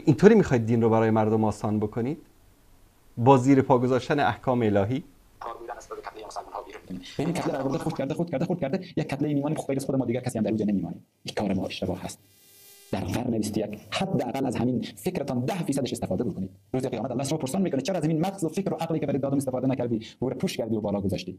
اینطوری میخواید دین رو برای مردم آسان بکنید؟ با زیر پا گذاشتن احکام الهی؟ این کتله رو خود کرده خود کرده خود کرده یک کتله میمانیم، خب خود ما دیگر کسی هم در اونجا نمیمانیم. این کار ما اشتباه هست. در قرن 21 حداقل از همین فکرتان 10% استفاده بکنید. روز قیامت الله رو پرسان میکنه چرا از این مغز و فکر و عقلی که برات دادم استفاده نکردی و رو پوش کردی و بالا گذاشتی.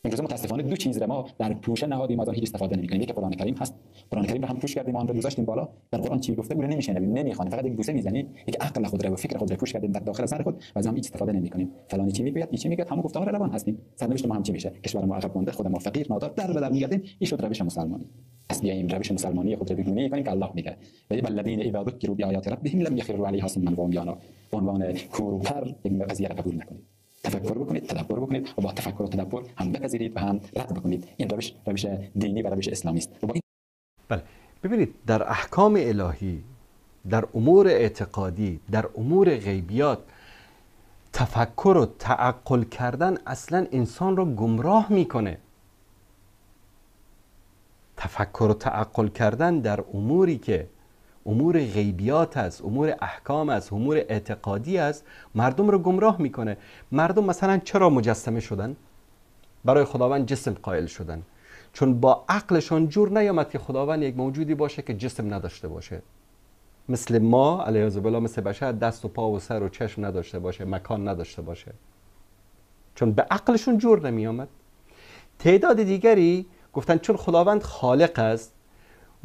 امروز متاسفانه دو چیز را ما در پوشه نهادیم، از آن هیچ استفاده نمیکنیم. یکی قرآن کریم هست، قرآن کریم رو هم پوش کردیم، آن رو گذاشتیم بالا. در قرآن چی گفته او رو نمیشنویم، نمیخوانیم، فقط یک بوسه میزنیم. یک عقل خود را و فکر خود را پوش کردیم در داخل سر خود و از آن هیچ استفاده نمیکنیم. فلانی چی میگوید، این چی میگوید، همون گفته ها روان هستیم. سرنوشت ما هم چی میشه؟ کشور ما عقب مونده، خود ما فقیر نادار در به در میگردیم. این شد روش مسلمانی. پس بیایم روش مسلمانی خود را بگونه کنیم که الله میگه و الذین اذا ذکروا بآیات ربهم لم یخروا علیها صما و عمیانا. به عنوان کور و کر یک قضیه را قبول نکنید. تفکر بکنید، تدبر بکنید و با تفکر و تدبر هم بپذیرید و هم رد بکنید. این روش، روش دینی و روش اسلامی است. بله، ببینید در احکام الهی، در امور اعتقادی، در امور غیبیات، تفکر و تعقل کردن اصلا انسان رو گمراه میکنه. تفکر و تعقل کردن در اموری که امور غیبیات است، امور احکام است، امور اعتقادی است، مردم رو گمراه میکنه. مردم مثلا چرا مجسمه شدن؟ برای خداوند جسم قائل شدن، چون با عقلشان جور نیامد که خداوند یک موجودی باشه که جسم نداشته باشه، مثل ما علیه بالله، مثل بشر دست و پا و سر و چشم نداشته باشه، مکان نداشته باشه، چون به عقلشون جور نمیامد. تعداد دیگری گفتن چون خداوند خالق است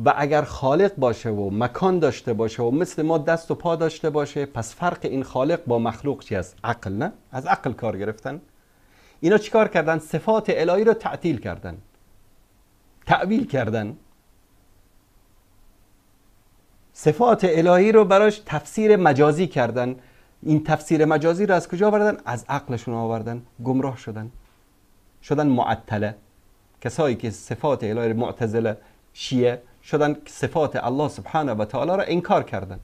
و اگر خالق باشه و مکان داشته باشه و مثل ما دست و پا داشته باشه، پس فرق این خالق با مخلوق چی است؟ عقل. نه، از عقل کار گرفتن. اینا چیکار کردن؟ صفات الهی رو تعطیل کردن، تأویل کردن. صفات الهی رو براش تفسیر مجازی کردن. این تفسیر مجازی رو از کجا آوردن؟ از عقلشون آوردن. گمراه شدن، شدن معطله. کسایی که صفات الهی معتزله، شیعه شدن، صفات الله سبحانه و تعالی را انکار کردن،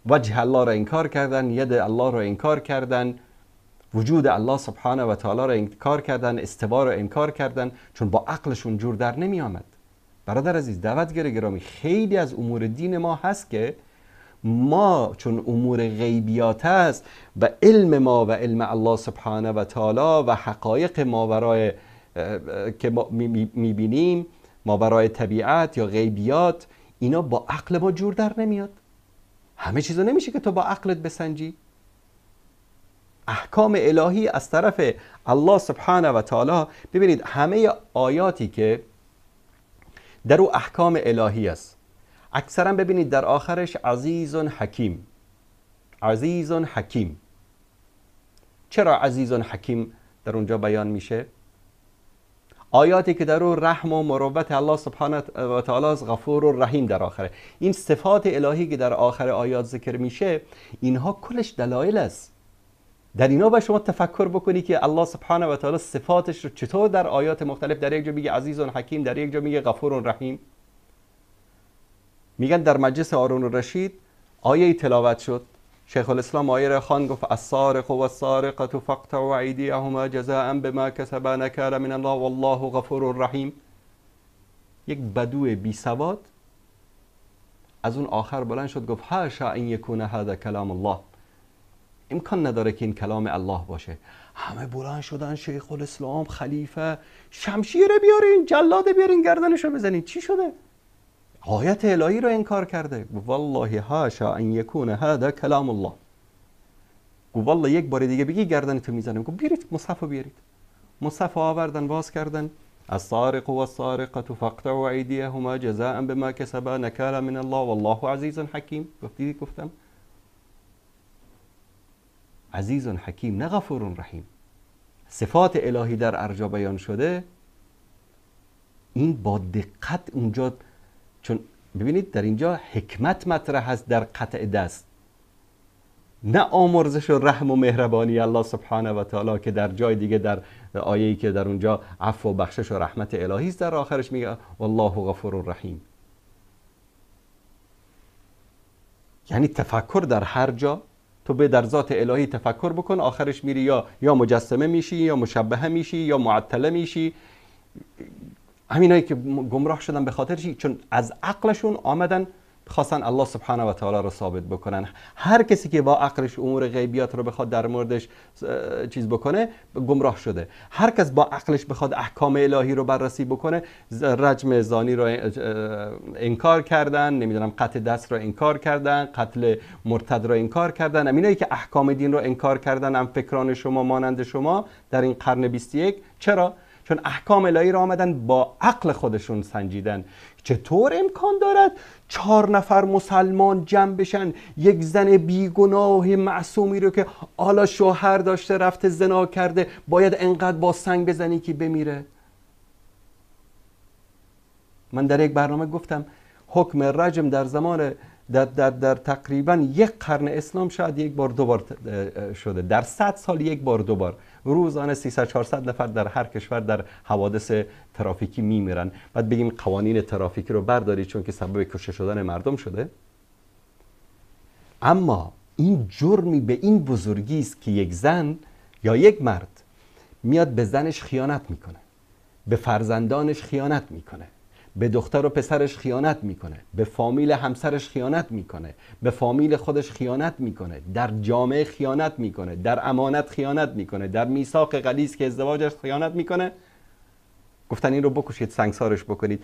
وجه الله را انکار کردن، ید الله را انکار کردن، وجود الله سبحانه و تعالی را انکار کردن، استوا را انکار کردن، چون با عقلشون جور در نمی آمد. برادر عزیز، دعوتگر گرامی، خیلی از امور دین ما هست که ما چون امور غیبیات است و علم ما و علم الله سبحانه و تعالی و حقایق ما برای که ما میبینیم، ما برای طبیعت یا غیبیات، اینا با عقل ما جور در نمیاد. همه چیزو نمیشه که تو با عقلت بسنجی. احکام الهی از طرف الله سبحانه و تعالی، ببینید همه آیاتی که در او احکام الهی است، اکثرا ببینید در آخرش عزیز حکیم، عزیز حکیم. چرا عزیز حکیم در اونجا بیان میشه؟ آیاتی که در او رحم و مروت الله سبحانه و تعالی از غفور و رحیم در آخره. این صفات الهی که در آخر آیات ذکر میشه، اینها کلش دلایل است. در اینا باید شما تفکر بکنی که الله سبحانه و تعالی صفاتش رو چطور در آیات مختلف، در یک جا میگه عزیز و حکیم، در یک جا میگه غفور و رحیم. میگن در مجلس هارون الرشید آیه تلاوت شد، شیخ الاسلام آیه را خواند، گفت السارق والسارقة فاقطعوا ایدیهما جزاء بما کسبا نکالا من الله والله غفور رحیم. یک بدو بی سواد از اون آخر بلند شد گفت حاشا ان یکون هذا کلام الله، امکان نداره که این کلام الله باشه. همه بلند شدن، شیخ الاسلام، خلیفه، شمشیر بیارین، جلاد بیارین، گردنشو بزنین. چی شده؟ آیت الهی رو انکار کرده. والله حاشا ان یکون هذا کلام الله. گفت والله یک بار دیگه بگی گردن تو میزنم. گفت بیارید مصحف رو بیارید. مصحف آوردن، باز کردن، السارق والسارقة فاقطعوا ایدیهما جزاء بما کسبا نکالا من الله والله عزیز حکیم. گفتی گفتم عزیز حکیم، نه غفور رحیم. صفات الهی در ارجا بیان شده، این با دقت اونجا، چون ببینید در اینجا حکمت مطرح است در قطع دست، نه آمرزش و رحم و مهربانی الله سبحانه و تعالی که در جای دیگه در آیه‌ای که در اونجا عفو و بخشش و رحمت الهی است، در آخرش میگه والله غفور رحیم. یعنی تفکر در هر جا، تو به در ذات الهی تفکر بکن، آخرش میری یا مجسمه میشی، یا مشبهه میشی، یا معطله میشی. همینایی که گمراه شدن به خاطر چی؟ چون از عقلشون آمدن خواستن الله سبحانه و تعالی رو ثابت بکنن. هر کسی که با عقلش امور غیبیات رو بخواد در موردش چیز بکنه گمراه شده. هر کس با عقلش بخواد احکام الهی رو بررسی بکنه، رجم زانی رو انکار کردن، نمیدونم قطع دست رو انکار کردن، قتل مرتد رو انکار کردن. اینایی که احکام دین رو انکار کردن هم فکران شما مانند شما در این قرن 21. چرا؟ چون احکام الهی را آمدن با عقل خودشون سنجیدن. چطور امکان دارد 4 نفر مسلمان جمع بشن یک زن بیگناه معصومی رو که حالا شوهر داشته رفته زنا کرده باید انقدر با سنگ بزنی که بمیره؟ من در یک برنامه گفتم حکم رجم در زمان در تقریبا یک قرن اسلام شاید یک بار دو بار شده، در 100 سال یک بار دو بار. روزانه 300-400 نفر در هر کشور در حوادث ترافیکی میمیرن. بعد بگیم قوانین ترافیکی رو بردارید چون که سبب کشته شدن مردم شده. اما این جرمی به این بزرگی است که یک زن یا یک مرد میاد به زنش خیانت میکنه، به فرزندانش خیانت میکنه، به دختر و پسرش خیانت میکنه، به فامیل همسرش خیانت میکنه، به فامیل خودش خیانت میکنه، در جامعه خیانت میکنه، در امانت خیانت میکنه، در میثاق غلیظ که ازدواجش خیانت میکنه. گفتن این رو بکشید، سنگسارش بکنید.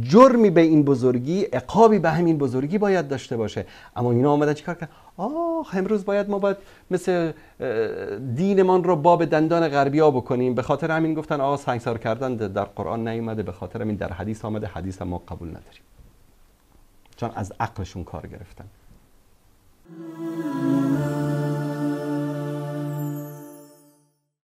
جرمی به این بزرگی، عقابی به همین بزرگی باید داشته باشه. اما اینا آمدن چیکار کردن؟ آه امروز باید ما باید مثل دینمان رو باب دندان غربیا بکنیم. به خاطر همین گفتن آه سنگسار کردن در قرآن نیومده، به خاطر همین در حدیث آمده، حدیث هم ما قبول نداریم، چون از عقلشون کار گرفتن.